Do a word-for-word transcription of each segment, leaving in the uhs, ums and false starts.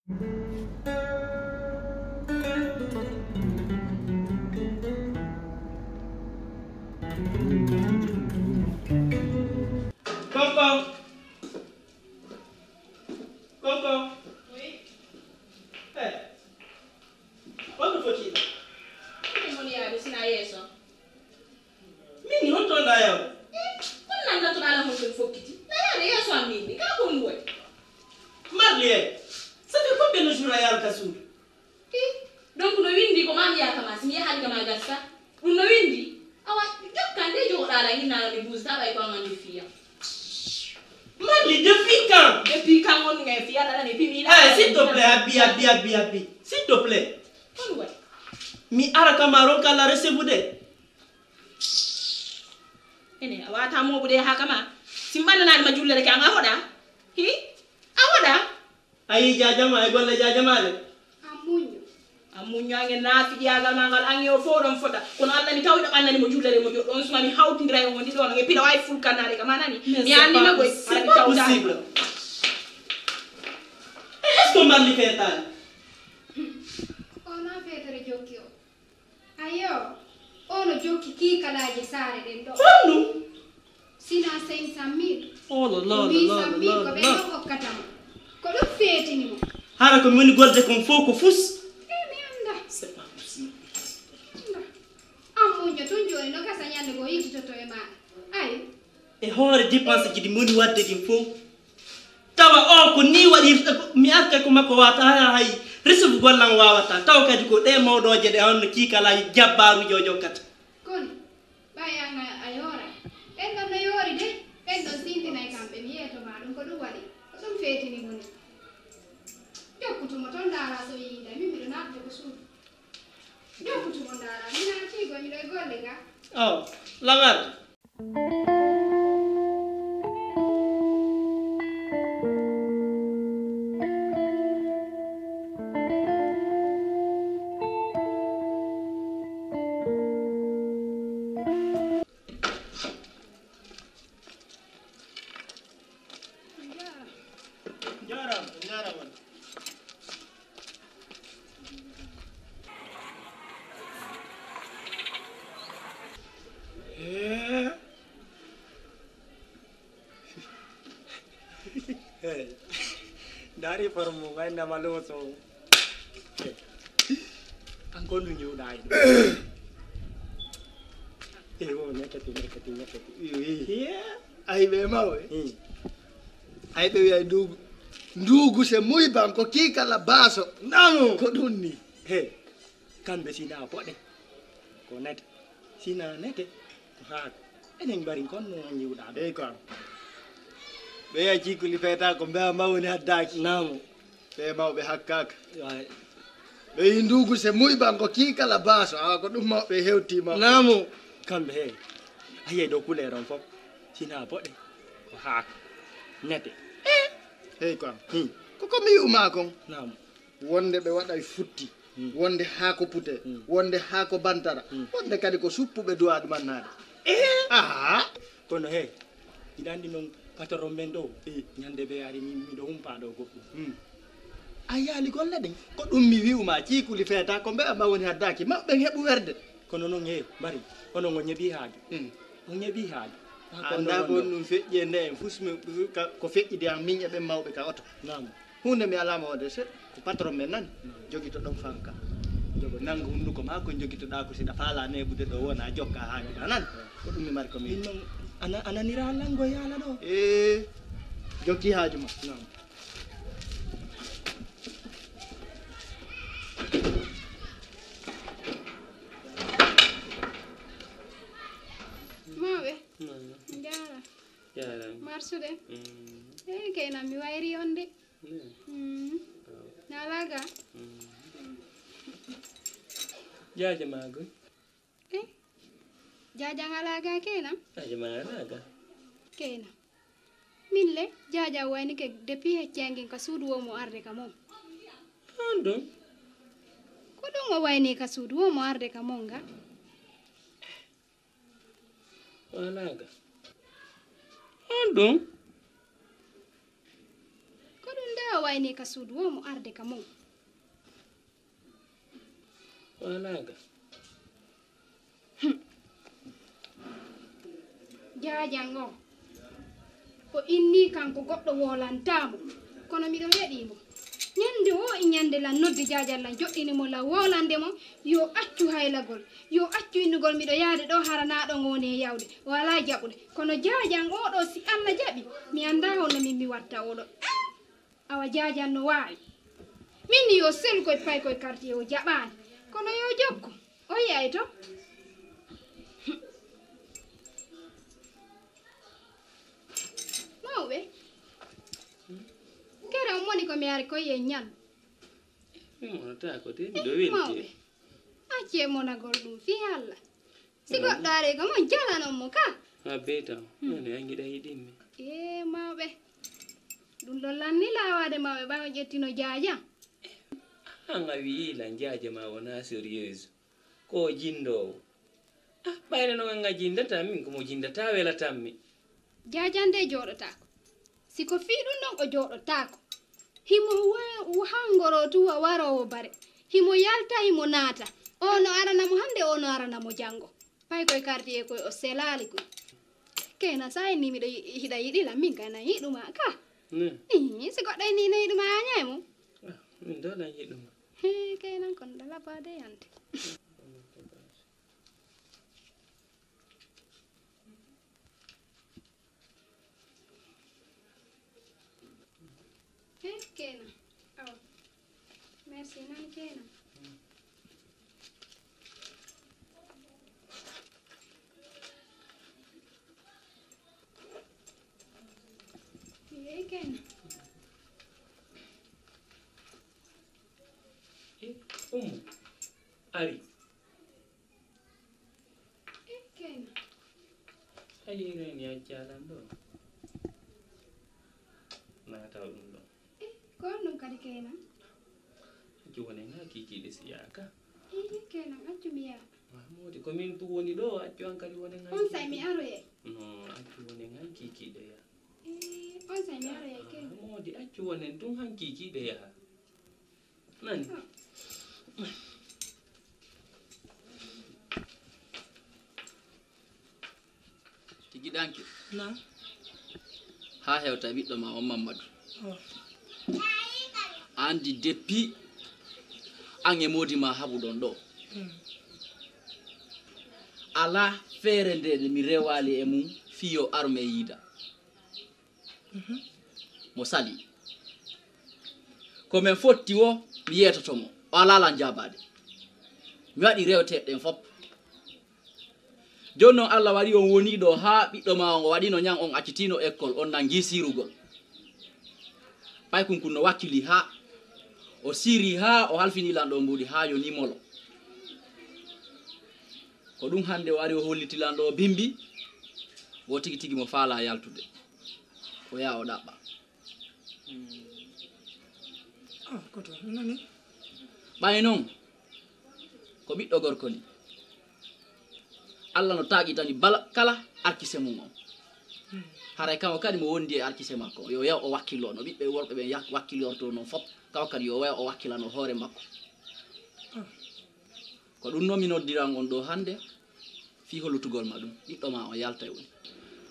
Konkon. Konkon. Oui. Eh. Honto foti? Honto moni yaade sina yeeso? Min ni honto nda yaw? Eh, kon nan gato dala honto fokkiti. Na yaade yeeso am min ni ka kon woy. Marli, eh. Ça fait combien de jours a yaal ka suudu? I, donc no windi ko ma mi yaaka ma, si mi yahaali ka ma gasta. Ɗum no windi. Awa, jokkan de jogoɗa la hinna mi buusta ɓay ko an andi fiya. Marli, depuis quand? Depuis quand on ngi fiya la ne fi mi la. Eh, s'il te plaît, Abi, Abi, Abi, Abi. S'il te plaît. On way. Mi ara ka ma ronka la recevre de. Ene, a wata mo bude haka ma. Simba na ma julle rek an a hoda. Hi? A hoda? Ayi jajama, ay golle jajama de. A muñño. A muñño ange naafiqiyaagal ma ngal, ange o fof ɗon fota. Kono Allah mi tawi ɗo annani mo jullere mo joɗɗo on suma mi hawtindira e on ɗiɗo on e pila wawi fulkannaade kam a nani. Mais mi c'est annima pas goy possible. Ara mi tawta. Possible. Est-ce que mballi fetani? On a fetere jokki o. Ayo, ono jokki kiikalaaji saare ɗen ɗo. Honɗum? Sina cinq cent mille. Oh là là là là là là. Huit cent mille ko ɓen ɗon hokkata mo. Ko ɗum feetini mo. Hara ko min golde kon fof ko fus. E mi annda. C'est pas possible. Annda. An muñño tun jooni no gasa ñande goo yittitoto e maaɗa. Ay. E hoore dépense ji ɗi moni waɗde ɗin fof. Tawa o ko ni waɗirta, mi arta ko makko wata haya hay recevugol lan wawata. Tawa kadi ko ɗe mawɗoje ɗe honno kiikala jabbaruji o jokkata. Kono, ɓay an a, a yoora. Ɓen ɗon no yoori de, ɓen ɗon sintinay kamɓe, mi yeeto ma ɗum ko ɗum waɗi. Ko ɗum feetini mo ni. Jokkutu mo ton ndaara so yiida, min miɗo naatde ko suudu. Jokkutu mo ndaara, mi naati go, miɗo e golle ga. Oh, Lamar. Njaaraama, njaaraama. Hee. Hey. Ndaari forme mum, ay nama loso. Hey. An ko ndu ngiwɗa e ɗum. Hey, wo, nekkati, nekkati, nekkati. Wi, wi. Yeah. Ay, ɓe mawɓe. Hmm. Ay, ɓe wiya ndugu. Ndugu se muy ban ko kii kala baaso. Namu. Ko ɗum ni. Hey. Kamɓe sina boɗe. Ko nete. Sina nete. Ko haako. Enen mbari kon no ngiwɗa ɗo. Ey ko am. Ɓe yiya jiikuli feeta ko mbewa mawni haddaaki. Naamu. Ɓe mawɓe hakkaaka. Waay. Ɓe yi ndugu se muy ban ko kii kala baaso. Awa ko ɗum mawɓe hewti mawɓe. Naamu. Kamɓe he. A yiyay ɗo couleur on fof. Sina boɗe. Ko haako. Nete. Hey ko am. Hmm. Ko ko mi wi'uma kon. Naamu. Wonde ɓe waɗay futti, hmm, wonde haako pute, hmm, wonde haako bantara, hmm, wonde kadi ko suppuɓe duwaa ɗumannaade. Eh? Aha! Kono he, mbiɗa anndi noon patron men ɗo, eh, ñande ɓe ari min miɗo humpaa ɗo goɗɗum. Hmm. A yaali golle ɗen? Ko ɗum mi wi'uma, ciikuli feeta, ko mbe'a ma woni haddaaki, ma ɓen heɓu werde. Kono noon he, mbari, onon on ñeɓii haaju. Hmm. On ñeɓii haaju. Haa ko anndaa noon ko wonno. Ɗum feƴƴi e nde en fus, mi, ka, ko feƴƴi de am min e ɓen mawɓe ka oto. Naam. Huunde mi alaa mo waɗde seeɗa, ko patron men nan, jogito ɗon fanka. Jogo nanngu hunnduko maa ko njogitoɗaa ko si ɗa faalaa neeɓude ɗo wona jokka haa njuɗa nan. Ko ɗum mi mari ko mi. Min noon, ana, a naniraa lanngo yaala ɗo? Ee, jokki haaju ma. Naam. Mawɓe. Naam. Njaara. Jaaraama. Marsude. Mm. Ee, kay nan mi wayri on de. Mm. Nalaga. Mm. Jaaja maa goy. Eh? Jaaja ngalaga kena? Jaaja maa ngalaga. Kena. Min le, jaaja wayni ke depuis he cengin ka suudu wo mo arde ka mon. An ɗum? Ko ɗum o wayni ka suudu wo mo arde ka mon ga? Walaga. On ɗum? Ko ɗum nde Ɓe o wayni ka suudu woo mo arde ka mon. Waalaa ga. Jaajan o, o innii kanko goɗɗo woolantaa mo, kono miɗo yeɗii mo. Ñannde woo e ñannde lan noddi Jaajan lan joɗɗini mo lan woolande mo, yo accu haylagol, yo accu innugol miɗo yaade ɗoo hara naa ɗon o woni e yawde, o alaa jaɓude. Kono Jaajan oo ɗoo si Alla jaɓi, mi anndaa honno min mi watta oo ɗoo. Awa Jaajan no waawi. Min ni yo selu koye pay koye quartier o jaɓaani. Kono yo jokku. O yiyay to. Mawɓe. Kere on moni ko mi ari koye ñan. Mi monata ko de, miɗo welti. Mawɓe. Accee monagol ɗum fii Alla. Si goɗɗo ari ko mon jalanon mo ka. Ha beta. Hmm. Nane angiɗa yiɗimmi. Ee, mawɓe. Ɗum ɗon lanni laawaade mawɓe ɓay on ƴettino Jaajan. An a wi'i lan Jaaja ma wona sérieuse. Ko o jindoowo. Ah, ɓayde non an a jindata min ko mo jindata welatammi. Jaajan de jooɗotaako. Si ko fii ɗum ɗon o jooɗotaako. Himo wa-, hangoroo tun wa-, waroowo bare. Himo yalta, himo naata. Oo no arana mo hannde, oo no arana mo janngo. Pay koye quartier koye o selaali koy. Kena sa inni miɗo yi-, hiɗa yiɗi lan, min kay nan yiɗuma ka. Ne. Ih, si goɗɗo inni no yiɗuma a ñaay mo. Ah, min do nan yiɗuma. He, kay nan kon da labade yande. He, kena. Awa. Merci, nani kena. He, kena. E, Ummu. Ari. Ekkena. Ayi, reni accalan ɗo. Nataw ɗum ɗo. Eh, ko on ɗum kadi kena? Accu wone nga kikiɗe siyaka. Eh, kena, accu mi yaa. Mahmudi, ko min tu woni ɗo, accu an kadi wone nga. On say mi aroye. No, accu wone nga kikiɗe ya. Eh, on say mi aroye kena. Mahmudi, accu wonen ɗum han kikiɗe ya. Nani? Tigi ɗanke. Na. Ha hewta ɓiɗɗo ma on Mammadu. Oh. Andi deppi an e modi ma haɓuɗon ɗo. Hmm. Ala feere nde mi rewali e mum fiyo arme yiida. Mhm. Mo sali. Ko men fotti wo, mi yeetoto mo. O alaa lan jaabaade. Mi waɗi rewteeɗe ɗen fop. Jooni non, Allah waɗi on wonii ɗo haa ɓiɗɗo maa on, o waɗino ñan, on accitino ekkol, on nangi siirugol. Paykun kun no wakkili haa o siiri, haa o halfini lan ɗo mbuuɗi, haa yoni molo. Ko ɗum hannde o ari o holliti lan ɗo bimbi, wo tigi tigi mo faalaa yaltude. O yaha o ɗaɓɓa. Hmm. Ah, koto, mi nani. Ɓay non, ko ɓiɗɗo gorko ni. Allah no taaƴitani bala, kala arkise mum on. Hmm. Haray kanko kadi mo wondi e arkise makko, yo yaw o wakkilo no ɓiɓɓe worɓe ɓen yak-, wakkilorto non fop. Kanko kadi yo waw o wakkilano hoore makko. Ah. Ko ɗum noon mi noddiran on ɗo hannde, fii hollutugol ma ɗum. Ɓiɗɗo ma on yalta e woni.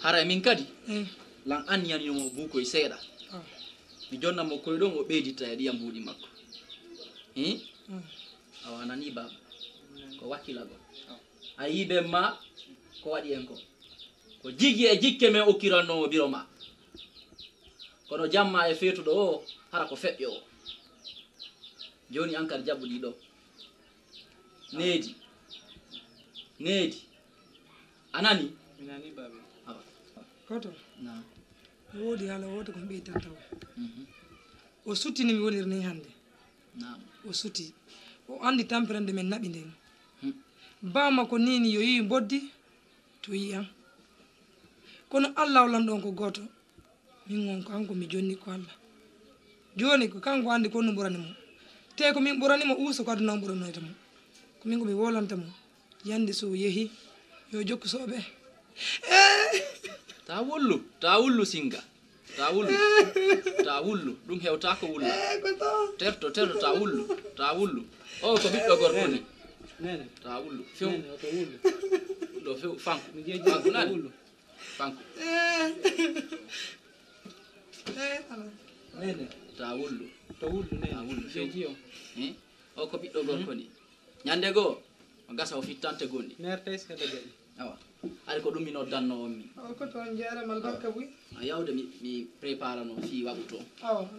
Haray min kadi, eh, lan anniyanino mo buukoy seeɗa. Ah. Mi jonna mo koy ɗon, o ɓeydita e ɗiya mbuuɗi makko. Hi? Mm. Awa, a nanii, baaba? Ko wakkilagol. Ah. A yii ben ma, ko waɗi en ko? Ko jigi e jikke men okkiranno mo biro ma. Kono jamma e feetuɗo o, hara ko feƴƴo o. Jooni an kadi jaɓɓu ɗi ɗo. Needi. Needi. A nani? Mi nani, baaba. Awa. Koto. Naam. Mi woodi haala wooto ko mi ɓeydan taw. Mhm. O suttini mi wonir ni hannde. Naam. O suti. O anndi tampere nde min naɓi nden. Hmm. Baa makko ni ni yo yi mboddi to yi an. Kono Allah o lanɗo on ko gooto. Min on ko kanko mi jonni ko Allah. Jooni ko kanko anndi ko ɗum ɓurani mo. Te ko min ɓurani mo, uuso ko aduna on ɓuranoyta mo. Ko min ko mi wolanta mo. Yande so yehi, yo jokku soɓe. Eh! Ta wullu, ta wullu Singa. Ta wullu. Ta wullu. Ɗum hewta ko wulla. Terto, terto, ta wullu. Ta wullu. O ko ɓiɗɗo gorko ni. Nene. Ta wullu. Few. Nene, oto wullu. Ɗo few. Fanku. Mi jeeji. Fanku nani? Wullu. Fanku. Nene. Ta wullu. To wullu, nene. Ta wullu. Few. Jeeji o. Eh? O ko ɓiɗɗo gorko ni. Ñande goo, o gasa o fittante gonɗi. Mertes heɗo jaɓi. Awa. Ari ko ɗum mi noddanno on mi. O ko toon jeere mal barka buy. A yawde mi, mi préparano fii waɓu toon. Awa.